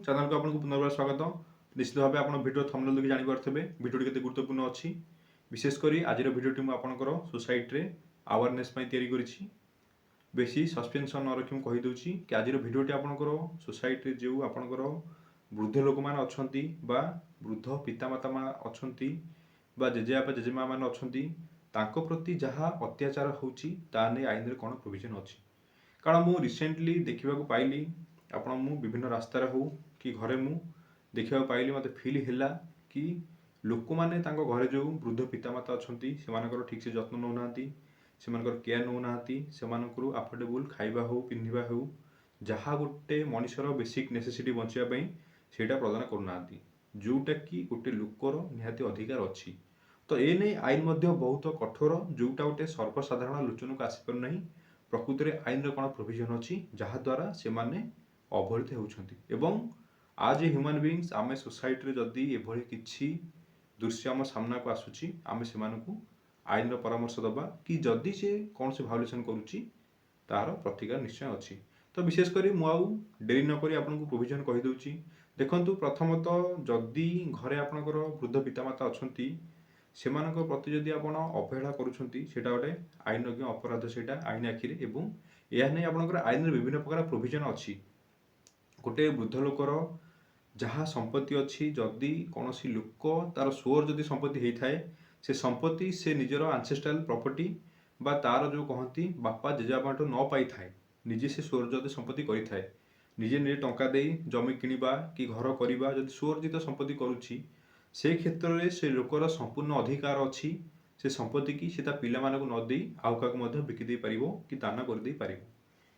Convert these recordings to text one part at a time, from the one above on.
ଚ୍ୟାନେଲକୁ ଆପଣଙ୍କୁ ପୁନର୍ବାର ସ୍ୱାଗତ। ନିଶ୍ଚିତ ଭାବେ ଆପଣ ଭିଡ଼ିଓ ଥମ୍ବନେଲ୍ ଦେଖି ଜାଣିପାରୁଥିବେ ଭିଡ଼ିଓଟି କେତେ ଗୁରୁତ୍ୱପୂର୍ଣ୍ଣ ଅଛି। ବିଶେଷ କରି ଆଜିର ଭିଡ଼ିଓଟି ମୁଁ ଆପଣଙ୍କର ସୋସାଇଟିରେ ଆୱାରନେସ୍ ପାଇଁ ତିଆରି କରିଛି। ବେଶୀ ସସ୍ପେନ୍ସନ୍ ନ ରଖି ମୁଁ କହିଦେଉଛି କି ଆଜିର ଭିଡ଼ିଓଟି ଆପଣଙ୍କର ସୋସାଇଟିରେ ଯେଉଁ ଆପଣଙ୍କର ବୃଦ୍ଧ ଲୋକମାନେ ଅଛନ୍ତି ବା ବୃଦ୍ଧ ପିତାମାତା ମା ଅଛନ୍ତି ବା ଜେଜେବାପା ଜେଜେମା ମାନେ ଅଛନ୍ତି, ତାଙ୍କ ପ୍ରତି ଯାହା ଅତ୍ୟାଚାର ହେଉଛି, ତା ନେଇ ଆଇନରେ କ'ଣ ପ୍ରୋଭିଜନ୍ ଅଛି। କାରଣ ମୁଁ ରିସେଣ୍ଟଲି ଦେଖିବାକୁ ପାଇଲି, ଆପଣ ମୁଁ ବିଭିନ୍ନ ରାସ୍ତାରେ ହଉ କି ଘରେ ମୁଁ ଦେଖିବାକୁ ପାଇଲି, ମୋତେ ଫିଲ୍ ହେଲା କି ଲୋକମାନେ ତାଙ୍କ ଘରେ ଯେଉଁ ବୃଦ୍ଧ ପିତାମାତା ଅଛନ୍ତି, ସେମାନଙ୍କର ଠିକ୍ସେ ଯତ୍ନ ନେଉନାହାନ୍ତି, ସେମାନଙ୍କର କେୟାର ନେଉନାହାନ୍ତି। ସେମାନଙ୍କର ଆଫୋର୍ଡେବୁଲ୍ ଖାଇବା ହଉ, ପିନ୍ଧିବା ହେଉ, ଯାହା ଗୋଟେ ମଣିଷର ବେସିକ୍ ନେସେସିଟି ବଞ୍ଚିବା ପାଇଁ, ସେଇଟା ପ୍ରଦାନ କରୁନାହାନ୍ତି, ଯେଉଁଟାକି ଗୋଟେ ଲୋକର ନିହାତି ଅଧିକାର ଅଛି। ତ ଏ ନେଇ ଆଇନ ମଧ୍ୟ ବହୁତ କଠୋର, ଯେଉଁଟା ଗୋଟେ ସର୍ବସାଧାରଣ ଲୋଚନକୁ ଆସିପାରୁନାହିଁ, ପ୍ରକୃତରେ ଆଇନର କ'ଣ ପ୍ରୋଭିଜନ୍ ଅଛି, ଯାହାଦ୍ୱାରା ସେମାନେ ଅବହେଳିତ ହେଉଛନ୍ତି। ଏବଂ ଆଜ୍ ଏ ହ୍ୟୁମାନ୍ ବିଙ୍ଗସ୍ ଆମେ ସୋସାଇଟିରେ ଯଦି ଏଭଳି କିଛି ଦୃଶ୍ୟ ଆମ ସାମ୍ନାକୁ ଆସୁଛି, ଆମେ ସେମାନଙ୍କୁ ଆଇନର ପରାମର୍ଶ ଦେବା କି ଯଦି ସେ କୌଣସି ଭାয়োଲେସନ୍ କରୁଛି, ତାହାର ପ୍ରତିକାର ନିଶ୍ଚୟ ଅଛି। ତ ବିଶେଷ କରି ମୁଁ ଆଉ ଡେରି ନକରି ଆପଣଙ୍କୁ ପ୍ରୋଭିଜନ୍ କହିଦେଉଛି। ଦେଖନ୍ତୁ, ପ୍ରଥମତଃ ଯଦି ଘରେ ଆପଣଙ୍କର ବୃଦ୍ଧ ପିତାମାତା ଅଛନ୍ତି, ସେମାନଙ୍କ ପ୍ରତି ଯଦି ଆପଣ ଅବହେଳା କରୁଛନ୍ତି, ସେଇଟା ଗୋଟେ ଆଇନଜ୍ଞ ଅପରାଧ ସେଇଟା ଆଇନ ଆଖିରେ। ଏବଂ ଏହା ନେଇ ଆପଣଙ୍କର ଆଇନରେ ବିଭିନ୍ନ ପ୍ରକାର ପ୍ରୋଭିଜନ୍ ଅଛି। ଗୋଟେ ବୃଦ୍ଧ ଲୋକର ଯାହା ସମ୍ପତ୍ତି ଅଛି, ଯଦି କୌଣସି ଲୋକ ତାର ସ୍ୱ ଯଦି ସମ୍ପତ୍ତି ହେଇଥାଏ, ସେ ସମ୍ପତ୍ତି ସେ ନିଜର ଆନସେଷ୍ଟ୍ରାଲ ପ୍ରପର୍ଟି ବା ତାର ଯେଉଁ କହନ୍ତି ବାପା ଜେଜେବାପାଠୁ ନ ପାଇଥାଏ, ନିଜେ ସେ ସ୍ୱଅର୍ଜିତ ସମ୍ପତ୍ତି କରିଥାଏ, ନିଜେ ନିଜେ ଟଙ୍କା ଦେଇ ଜମି କିଣିବା କି ଘର କରିବା, ଯଦି ସ୍ୱଅର୍ଜିତ ସମ୍ପତ୍ତି କରୁଛି, ସେ କ୍ଷେତ୍ରରେ ସେ ଲୋକର ସମ୍ପୂର୍ଣ୍ଣ ଅଧିକାର ଅଛି, ସେ ସମ୍ପତ୍ତିକି ସେ ତା ପିଲାମାନଙ୍କୁ ନ ଦେଇ ଆଉ କାହାକୁ ମଧ୍ୟ ବିକି ଦେଇପାରିବ କି ଦାନ କରିଦେଇ ପାରିବ।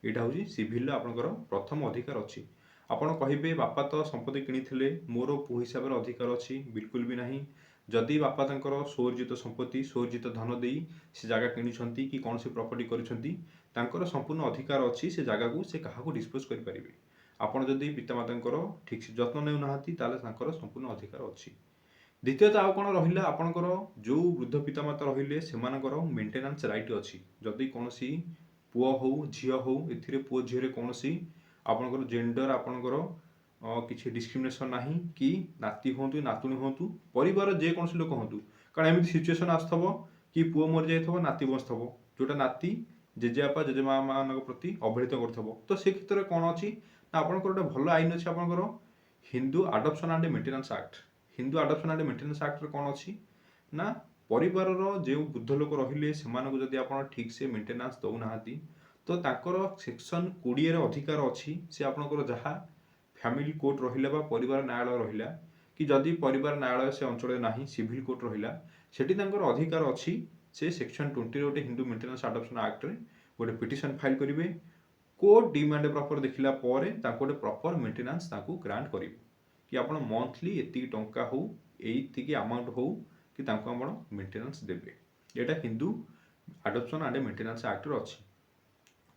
ଏଇଟା ହେଉଛି ସିଭିଲର ଆପଣଙ୍କର ପ୍ରଥମ ଅଧିକାର ଅଛି। ଆପଣ କହିବେ, ବାପା ତ ସମ୍ପତ୍ତି କିଣିଥିଲେ, ମୋର ପୁଅ ହିସାବରେ ଅଧିକାର ଅଛି। ବିଲକୁଲ ବି ନାହିଁ। ଯଦି ବାପା ତାଙ୍କର ସ୍ୱଅର୍ଜିତ ସମ୍ପତ୍ତି, ସ୍ୱଅର୍ଜିତ ଧନ ଦେଇ ସେ ଜାଗା କିଣିଛନ୍ତି କି କୌଣସି ପ୍ରପର୍ଟି କରିଛନ୍ତି, ତାଙ୍କର ସମ୍ପୂର୍ଣ୍ଣ ଅଧିକାର ଅଛି, ସେ ଜାଗାକୁ ସେ କାହାକୁ ଡିସ୍ପୋଜ୍ କରିପାରିବେ। ଆପଣ ଯଦି ପିତାମାତାଙ୍କର ଠିକ୍ ସେ ଯତ୍ନ ନେଉନାହାନ୍ତି, ତାହେଲେ ତାଙ୍କର ସମ୍ପୂର୍ଣ୍ଣ ଅଧିକାର ଅଛି। ଦ୍ୱିତୀୟତଃ ଆଉ କ'ଣ ରହିଲା? ଆପଣଙ୍କର ଯେଉଁ ବୃଦ୍ଧ ପିତାମାତା ରହିଲେ, ସେମାନଙ୍କର ମେଣ୍ଟେନାନ୍ସ ରାଇଟ୍ ଅଛି। ଯଦି କୌଣସି ପୁଅ ହଉ, ଝିଅ ହଉ, ଏଥିରେ ପୁଅ ଝିଅରେ କୌଣସି ଆପଣଙ୍କର ଜେଣ୍ଡର ଆପଣଙ୍କର କିଛି ଡିସ୍କ୍ରିମିନେସନ୍ ନାହିଁ କି ନାତି ହୁଅନ୍ତୁ, ନାତୁଣୀ ହୁଅନ୍ତୁ, ପରିବାର ଯେକୌଣସି ଲୋକ ହୁଅନ୍ତୁ। କାରଣ ଏମିତି ସିଚୁଏସନ୍ ଆସୁଥିବ କି ପୁଅ ମରିଯାଇଥିବ, ନାତି ବଞ୍ଚିଥିବ, ଯେଉଁଟା ନାତି ଜେଜେବାପା ଜେଜେମା ମାନଙ୍କ ପ୍ରତି ଅବହେଳିତ କରୁଥିବ। ତ ସେ କ୍ଷେତ୍ରରେ କ'ଣ ଅଛି ନା ଆପଣଙ୍କର ଗୋଟେ ଭଲ ଆଇନ ଅଛି, ଆପଣଙ୍କର Hindu Adoption and Maintenance Act। Hindu Adoption and Maintenance ଆକ୍ଟରେ କ'ଣ ଅଛି ନା ପରିବାରର ଯେଉଁ ବୃଦ୍ଧ ଲୋକ ରହିଲେ, ସେମାନଙ୍କୁ ଯଦି ଆପଣ ଠିକ୍ ସେ ମେଣ୍ଟେନାନ୍ସ ଦେଉନାହାନ୍ତି, ତ ତାଙ୍କର ସେକ୍ସନ୍ 20ରେ ଅଧିକାର ଅଛି। ସେ ଆପଣଙ୍କର ଯାହା ଫ୍ୟାମିଲି କୋର୍ଟ ରହିଲା ବା ପରିବାର ନ୍ୟାୟାଳୟ ରହିଲା, କି ଯଦି ପରିବାର ନ୍ୟାୟାଳୟ ସେ ଅଞ୍ଚଳରେ ନାହିଁ, ସିଭିଲ କୋର୍ଟ ରହିଲା, ସେଠି ତାଙ୍କର ଅଧିକାର ଅଛି। ସେ ସେକ୍ସନ୍ 20ରେ ଗୋଟେ ହିନ୍ଦୁ ମେଣ୍ଟେନାନ୍ସ ଆଡପ୍ସନ୍ ଆକ୍ଟରେ ଗୋଟେ ପିଟିସନ୍ ଫାଇଲ୍ କରିବେ। କୋର୍ଟ ଡିମାଣ୍ଡ ପ୍ରପର ଦେଖିଲା ପରେ ତାଙ୍କୁ ଗୋଟେ ପ୍ରପର ମେଣ୍ଟେନାନ୍ସ ତାଙ୍କୁ ଗ୍ରାଣ୍ଟ କରିବ କି ଆପଣ ମନ୍ଥଲି ଏତିକି ଟଙ୍କା ହଉ, ଏଇତିକି ଆମାଉଣ୍ଟ ହଉ କି ତାଙ୍କୁ ଆପଣ ମେଣ୍ଟେନାନ୍ସ ଦେବେ। ଏଇଟା ହିନ୍ଦୁ ଆଡପ୍ସନ୍ ଆଣ୍ଡ ମେଣ୍ଟେନାନ୍ସ ଆକ୍ଟରେ ଅଛି।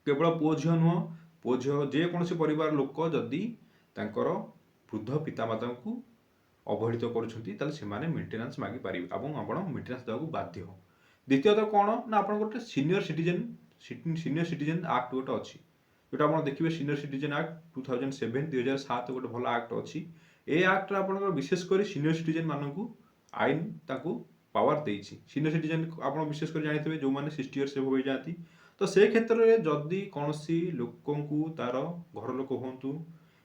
କେବଳ ପୁଅ ଝିଅ ନୁହଁ, ପୁଅ ଝିଅ ଯେକୌଣସି ପରିବାର ଲୋକ ଯଦି ତାଙ୍କର ବୃଦ୍ଧ ପିତାମାତାଙ୍କୁ ଅବହେଳିତ କରୁଛନ୍ତି, ତାହେଲେ ସେମାନେ ମେଣ୍ଟେନାନ୍ସ ମାଗିପାରିବେ ଏବଂ ଆପଣ ମେଣ୍ଟେନାନ୍ସ ଦେବାକୁ ବାଧ୍ୟ। ଦ୍ୱିତୀୟତଃ କ'ଣ ନା ଆପଣଙ୍କର ଗୋଟେ ସିନିୟର ସିଟିଜେନ୍ ଆକ୍ଟ ଗୋଟେ ଅଛି, ଯେଉଁଟା ଆପଣ ଦେଖିବେ, Senior Citizen Act 2007, 2007, ଗୋଟେ ଭଲ ଆକ୍ଟ ଅଛି। ଏ ଆକ୍ଟରେ ଆପଣଙ୍କର ବିଶେଷ କରି ସିନିୟର ସିଟିଜେନ୍ ମାନଙ୍କୁ ଆଇନ ତାଙ୍କୁ ପାୱାର ଦେଇଛି। ସିନିୟର ସିଟିଜେନ୍ ଆପଣ ବିଶେଷ କରି ଜାଣିଥିବେ, ଯେଉଁମାନେ 60 ଇୟର୍ସ ଏବୋଭ ହେଇଯାଆନ୍ତି। ତ ସେ କ୍ଷେତ୍ରରେ ଯଦି କୌଣସି ଲୋକଙ୍କୁ, ତାର ଘର ଲୋକ ହୁଅନ୍ତୁ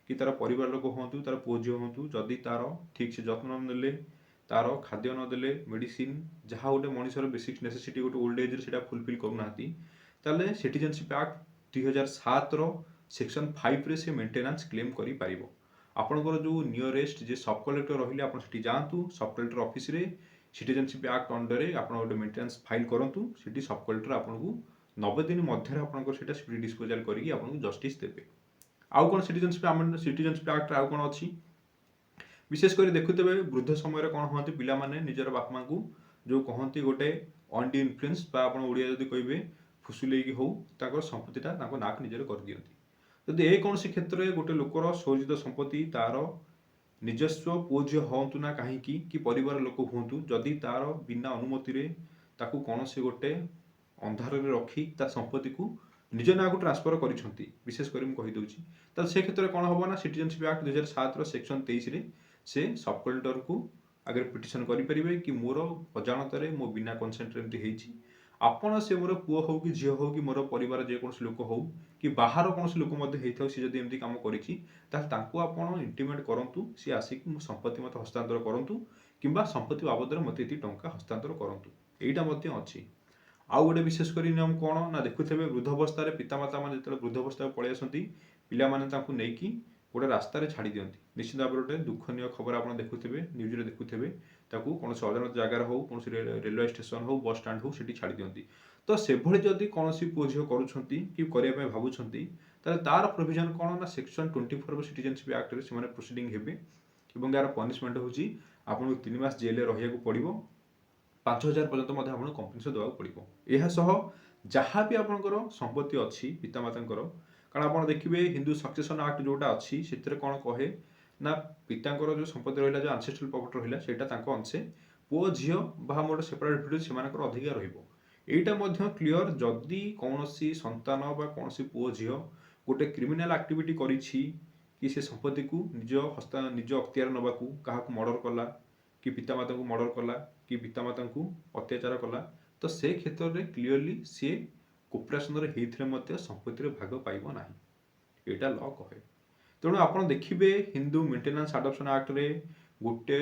କି ତାର ପରିବାର ଲୋକ ହୁଅନ୍ତୁ, ତାର ପୁଅ ଝିଅ ହୁଅନ୍ତୁ, ଯଦି ତାର ଠିକ୍ ସେ ଯତ୍ନ ନ ନେଲେ, ତାର ଖାଦ୍ୟ ନ ଦେଲେ, ମେଡ଼ିସିନ, ଯାହା ଗୋଟେ ମଣିଷର ବେସିକ୍ ନେସେସିଟି ଗୋଟେ ଓଲ୍ଡ ଏଜ୍ରେ, ସେଇଟା ଫୁଲଫିଲ୍ କରୁନାହାନ୍ତି, ତାହେଲେ ସିଟିଜେନସିପ୍ ଆକ୍ଟ 2007ର ସେକ୍ସନ୍ 5ରେ ସେ ମେଣ୍ଟେନାନ୍ସ କ୍ଲେମ୍ କରିପାରିବ। ଆପଣଙ୍କର ଯେଉଁ ନିୟରେଷ୍ଟ ଯେ ସବ୍ କଲେକ୍ଟର ରହିଲେ, ଆପଣ ସେଠି ଯାଆନ୍ତୁ। ସବ୍ କଲେକ୍ଟର ଅଫିସରେ ସିଟିଜେନସିପ୍ ଆକ୍ଟ ଅଣ୍ଡରରେ ଆପଣ ଗୋଟେ ମେଣ୍ଟେନାନ୍ସ ଫାଇଲ୍ କରନ୍ତୁ। ସେଠି ସବ୍ କଲେକ୍ଟର ଆପଣଙ୍କୁ 90 ଦିନ ମଧ୍ୟରେ ଆପଣଙ୍କର ସେଇଟା ସ୍ପିଡି ଡିସ୍ପୋଜାଲ କରିକି ଆପଣଙ୍କୁ ଜଷ୍ଟିସ୍ ଦେବେ। ଆଉ କ'ଣ ସିଟିଜେନସିପ୍ ଆମ ସିଟିଜେନସିପ୍ ଆକ୍ଟରେ ଆଉ କ'ଣ ଅଛି? ବିଶେଷ କରି ଦେଖୁଥିବେ, ବୃଦ୍ଧ ସମୟରେ କ'ଣ ହୁଅନ୍ତି, ପିଲାମାନେ ନିଜର ବାପା ମାଆଙ୍କୁ ଯେଉଁ କହନ୍ତି ଗୋଟେ ଅନଡ୍ୟୁ ଇନଫ୍ଲୁଏନ୍ସ ବା ଆପଣ ଓଡ଼ିଆ ଯଦି କହିବେ ଫୁସୁଲେଇକି ହଉ, ତାଙ୍କର ସମ୍ପତ୍ତିଟା ତାଙ୍କ ନାଁକୁ ନିଜର କରିଦିଅନ୍ତି। ଯଦି ଏ କୌଣସି କ୍ଷେତ୍ରରେ ଗୋଟେ ଲୋକର ସ୍ୱଅର୍ଜିତ ସମ୍ପତ୍ତି, ତାର ନିଜସ୍ୱ ପୁଅ ଝିଅ ହୁଅନ୍ତୁ ନା କାହିଁକି କି ପରିବାର ଲୋକ ହୁଅନ୍ତୁ, ଯଦି ତାର ବିନା ଅନୁମତିରେ ତାକୁ କୌଣସି ଗୋଟେ ଅନ୍ଧାରରେ ରଖି ତା ସମ୍ପତ୍ତିକୁ ନିଜ ନାଁକୁ ଟ୍ରାନ୍ସଫର କରିଛନ୍ତି, ବିଶେଷ କରି ମୁଁ କହିଦେଉଛି, ତାହେଲେ ସେ କ୍ଷେତ୍ରରେ କ'ଣ ହେବ ନା ସିଟିଜେନସିପ୍ ଆକ୍ଟ 2007ର ସେକ୍ସନ 23ରେ ସେ ସବ୍ କଲେକ୍ଟରକୁ ଆଗରେ ପିଟିସନ୍ କରିପାରିବେ କି ମୋର ଅଜାଣତରେ, ମୋ ବିନା କନସେଣ୍ଟରେ ଏମିତି ହେଇଛି। ଆପଣ ସେ ମୋର ପୁଅ ହଉ କି ଝିଅ ହଉ କି ମୋର ପରିବାର ଯେକୌଣସି ଲୋକ ହଉ କି ବାହାର କୌଣସି ଲୋକ ମଧ୍ୟ ହେଇଥାଉ, ସେ ଯଦି ଏମିତି କାମ କରିଛି, ତାହେଲେ ତାଙ୍କୁ ଆପଣ ଇଣ୍ଟିମେଟ୍ କରନ୍ତୁ। ସିଏ ଆସିକି ମୋ ସମ୍ପତ୍ତି ମୋତେ ହସ୍ତାନ୍ତର କରନ୍ତୁ କିମ୍ବା ସମ୍ପତ୍ତି ବାବଦରେ ମୋତେ ଏତିକି ଟଙ୍କା ହସ୍ତାନ୍ତର କରନ୍ତୁ। ଏଇଟା ମଧ୍ୟ ଅଛି। ଆଉ ଗୋଟେ ବିଶେଷ କରି ନିୟମ କ'ଣ ନା ଦେଖୁଥିବେ, ବୃଦ୍ଧ ଅବସ୍ଥାରେ ପିତାମାତା ମାନେ ଯେତେବେଳେ ବୃଦ୍ଧ ଅବସ୍ଥାକୁ ପଳେଇ ଆସନ୍ତି, ପିଲାମାନେ ତାଙ୍କୁ ନେଇକି ଗୋଟେ ରାସ୍ତାରେ ଛାଡ଼ି ଦିଅନ୍ତି। ନିଶ୍ଚିତ ଭାବରେ ଗୋଟେ ଦୁଃଖନୀୟ ଖବର ଆପଣ ଦେଖୁଥିବେ, ନ୍ୟୁଜ୍ରେ ଦେଖୁଥିବେ। ତାକୁ କୌଣସି ଅଜାଣତ ଜାଗାରେ ହଉ, କୌଣସି ରେଲୱେ ଷ୍ଟେସନ ହଉ, ବସ୍ ଷ୍ଟାଣ୍ଡ ହଉ, ସେଠି ଛାଡ଼ି ଦିଅନ୍ତି। ତ ସେଭଳି ଯଦି କୌଣସି ପୁଅ ଝିଅ କରୁଛନ୍ତି କି କରିବା ପାଇଁ ଭାବୁଛନ୍ତି, ତାହେଲେ ତାର ପ୍ରୋଭିଜନ କ'ଣ ନା ସେକ୍ସନ 24 ସିଟିଜେନସିପ୍ ଆକ୍ଟରେ ସେମାନେ ପ୍ରୋସିଡ଼ିଂ ହେବେ ଏବଂ ଏହାର ପନିଶମେଣ୍ଟ ହେଉଛି ଆପଣଙ୍କୁ 3 ମାସ ଜେଲରେ ରହିବାକୁ ପଡ଼ିବ, 5,000 ପର୍ଯ୍ୟନ୍ତ ମଧ୍ୟ ଆପଣଙ୍କୁ କମ୍ପନସେସନ୍ ଦେବାକୁ ପଡ଼ିବ। ଏହା ସହ ଯାହା ବି ଆପଣଙ୍କର ସମ୍ପତ୍ତି ଅଛି ପିତାମାତାଙ୍କର, କାରଣ ଆପଣ ଦେଖିବେ ହିନ୍ଦୁ ସକ୍ସେସନ୍ ଆକ୍ଟ ଯେଉଁଟା ଅଛି, ସେଥିରେ କ'ଣ କହେ ନା ପିତାଙ୍କର ଯେଉଁ ସମ୍ପତ୍ତି ରହିଲା, ଯେଉଁ ଆନସେଷ୍ଟ୍ରାଲ ପ୍ରପର୍ଟି ରହିଲା, ସେଇଟା ତାଙ୍କ ଅଂଶେ ପୁଅ ଝିଅ ବା ମୋର ସେପାରେଟ୍ ଭିଡ଼ିଓ ସେମାନଙ୍କର ଅଧିକାର ରହିବ। ଏଇଟା ମଧ୍ୟ କ୍ଲିଅର, ଯଦି କୌଣସି ସନ୍ତାନ ବା କୌଣସି ପୁଅ ଝିଅ ଗୋଟେ କ୍ରିମିନାଲ ଆକ୍ଟିଭିଟି କରିଛି କି ସେ ସମ୍ପତ୍ତିକୁ ନିଜ ଅକ୍ତିଆର ନେବାକୁ କାହାକୁ ମର୍ଡର କଲା କି ପିତାମାତାଙ୍କୁ ମର୍ଡର କଲା କି ପିତାମାତାଙ୍କୁ ଅତ୍ୟାଚାର କଲା, ତ ସେ କ୍ଷେତ୍ରରେ କ୍ଲିଅରଲି ସିଏ କୋପାର୍ସନର ହେଇଥିଲେ ମଧ୍ୟ ସମ୍ପତ୍ତିର ଭାଗ ପାଇବ ନାହିଁ। ଏଇଟା ଲ କହେ। ତେଣୁ ଆପଣ ଦେଖିବେ, ହିନ୍ଦୁ ମେଣ୍ଟେନାନ୍ସ ଆଡପ୍ସନ୍ ଆକ୍ଟରେ ଗୋଟେ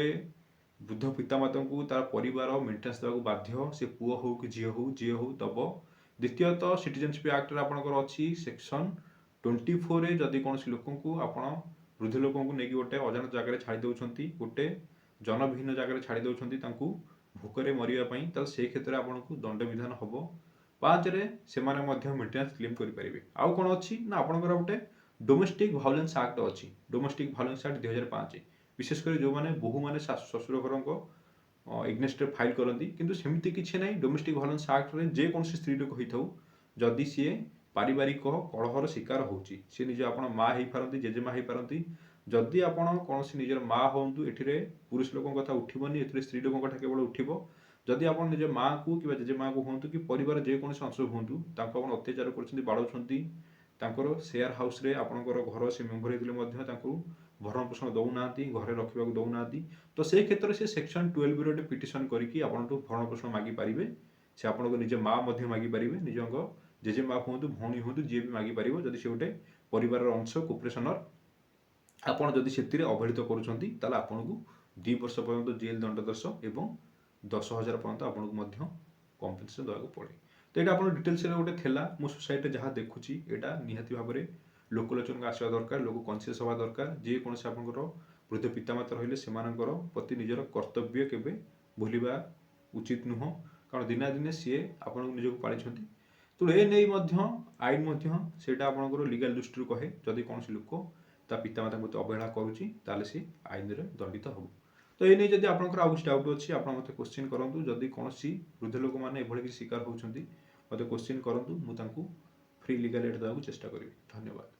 ବୃଦ୍ଧ ପିତାମାତାଙ୍କୁ ତାର ପରିବାର ମେଣ୍ଟେନାନ୍ସ ଦେବାକୁ ବାଧ୍ୟ। ସେ ପୁଅ ହଉ କି ଝିଅ ହଉ, ଯିଏ ହଉ ଦବ। ଦ୍ୱିତୀୟତଃ, ସିଟିଜେନସିପ୍ ଆକ୍ଟରେ ଆପଣଙ୍କର ଅଛି ସେକ୍ସନ 24ରେ, ଯଦି କୌଣସି ଲୋକଙ୍କୁ ଆପଣ ବୃଦ୍ଧ ଲୋକଙ୍କୁ ନେଇକି ଗୋଟେ ଅଜାଣ ଜାଗାରେ ଛାଡ଼ି ଦେଉଛନ୍ତି, ଗୋଟେ ଜନବିହୀନ ଜାଗାରେ ଛାଡ଼ି ଦେଉଛନ୍ତି ତାଙ୍କୁ ଭୋକରେ ମରିବା ପାଇଁ, ତାହେଲେ ସେଇ କ୍ଷେତ୍ରରେ ଆପଣଙ୍କୁ ଦଣ୍ଡବିଧାନ ହେବ। ପାଞ୍ଚରେ ସେମାନେ ମଧ୍ୟ ମେଣ୍ଟେନାନ୍ସ କ୍ଲେମ୍ କରିପାରିବେ। ଆଉ କ'ଣ ଅଛି ନା ଆପଣଙ୍କର ଗୋଟେ ଡୋମେଷ୍ଟିକ୍ ଭାଓଲେନ୍ସ ଆକ୍ଟ ଅଛି, ଡୋମେଷ୍ଟିକ୍ ଭାଓଲେନ୍ସ ଆକ୍ଟ 2005। ବିଶେଷ କରି ଯେଉଁମାନେ ବୋହୂମାନେ ଶାଶୁ ଶ୍ୱଶୁର ଘରଙ୍କ ଏଗନେଷ୍ଟରେ ଫାଇଲ୍ କରନ୍ତି, କିନ୍ତୁ ସେମିତି କିଛି ନାହିଁ। ଡୋମେଷ୍ଟିକ୍ ଭାଓଲେନ୍ସ ଆକ୍ଟରେ ଯେକୌଣସି ସ୍ତ୍ରୀ ଲୋକ ହେଇଥାଉ, ଯଦି ସିଏ ପାରିବାରିକ କଳହର ଶିକାର ହେଉଛି, ସିଏ ନିଜ ଆପଣ ମା ହେଇପାରନ୍ତି, ଜେଜେମା ହେଇପାରନ୍ତି, ଯଦି ଆପଣ କୌଣସି ନିଜର ମା ହୁଅନ୍ତୁ, ଏଥିରେ ପୁରୁଷ ଲୋକଙ୍କ କଥା ଉଠିବନି, ଏଥିରେ ସ୍ତ୍ରୀ ଲୋକଙ୍କ କଥା କେବଳ ଉଠିବ। ଯଦି ଆପଣ ନିଜ ମାଆକୁ କିମ୍ବା ଜେଜେମାକୁ ହୁଅନ୍ତୁ କି ପରିବାର ଯେକୌଣସି ଅଂଶ ହୁଅନ୍ତୁ, ତାଙ୍କୁ ଆପଣ ଅତ୍ୟାଚାର କରୁଛନ୍ତି, ବାଡ଼ଉଛନ୍ତି, ତାଙ୍କର ସେୟାର ହାଉସ୍ରେ ଆପଣଙ୍କର ଘର ସେ ମେମ୍ବର ହେଇଥିଲେ ମଧ୍ୟ ତାଙ୍କୁ ଭରଣ ପୋଷଣ ଦେଉନାହାନ୍ତି, ଘରେ ରଖିବାକୁ ଦେଉନାହାନ୍ତି, ତ ସେଇ କ୍ଷେତ୍ରରେ ସେ ସେକ୍ସନ 12ରେ ଗୋଟେ ପିଟିସନ୍ କରିକି ଆପଣଙ୍କଠୁ ଭରଣ ପୋଷଣ ମାଗିପାରିବେ। ସେ ଆପଣଙ୍କ ନିଜ ମା ମଧ୍ୟ ମାଗିପାରିବେ, ନିଜଙ୍କ ଜେଜେମା ହୁଅନ୍ତୁ, ଭଉଣୀ ହୁଅନ୍ତୁ, ଯିଏ ବି ମାଗିପାରିବ। ଯଦି ସେ ଗୋଟେ ପରିବାରର ଅଂଶ, କୋପାର୍ସନର, ଆପଣ ଯଦି ସେଥିରେ ଅବହେଳିତ କରୁଛନ୍ତି, ତାହେଲେ ଆପଣଙ୍କୁ 2 ବର୍ଷ ପର୍ଯ୍ୟନ୍ତ ଜେଲ୍ ଦଣ୍ଡାଦେଶ ଏବଂ 10,000 ପର୍ଯ୍ୟନ୍ତ ଆପଣଙ୍କୁ ମଧ୍ୟ କମ୍ପନସେସନ୍ ଦେବାକୁ ପଡ଼େ। ତ ଏଇଟା ଆପଣ ଡିଟେଲ୍ସରେ ଗୋଟେ ଥିଲା। ମୁଁ ସୋସାଇଟିରେ ଯାହା ଦେଖୁଛି, ଏଇଟା ନିହାତି ଭାବରେ ଲୋକଲୋଚନକୁ ଆସିବା ଦରକାର, ଲୋକ କନସିୟସ୍ ହେବା ଦରକାର। ଯେକୌଣସି ଆପଣଙ୍କର ବୃଦ୍ଧ ପିତାମାତା ରହିଲେ, ସେମାନଙ୍କର ପ୍ରତି ନିଜର କର୍ତ୍ତବ୍ୟ କେବେ ଭୁଲିବା ଉଚିତ ନୁହଁ, କାରଣ ଦିନେ ନା ଦିନେ ସିଏ ଆପଣଙ୍କୁ ନିଜକୁ ପାଳିଛନ୍ତି। ତେଣୁ ଏ ନେଇ ମଧ୍ୟ ଆଇନ ମଧ୍ୟ ସେଇଟା ଆପଣଙ୍କର ଲିଗାଲ ଦୃଷ୍ଟିରୁ କହେ, ଯଦି କୌଣସି ଲୋକ ତା ପିତାମାତାଙ୍କ ପ୍ରତି ଅବହେଳା କରୁଛି, ତାହେଲେ ସେ ଆଇନରେ ଦଣ୍ଡିତ ହେବ। ତ ଏ ନେଇ ଯଦି ଆପଣଙ୍କର ଆଉ କିଛି ଡାଉଟ୍ ଅଛି, ଆପଣ ମୋତେ କୋଶ୍ଚିନ୍ କରନ୍ତୁ। ଯଦି କୌଣସି ବୃଦ୍ଧ ଲୋକମାନେ ଏଭଳି କିଛି ଶିକାର ହେଉଛନ୍ତି, ମୋତେ କୋଶ୍ଚିନ୍ କରନ୍ତୁ। ମୁଁ ତାଙ୍କୁ ଫ୍ରି ଲିଗାଲ ଏଡ୍ ଦେବାକୁ ଚେଷ୍ଟା କରିବି। ଧନ୍ୟବାଦ।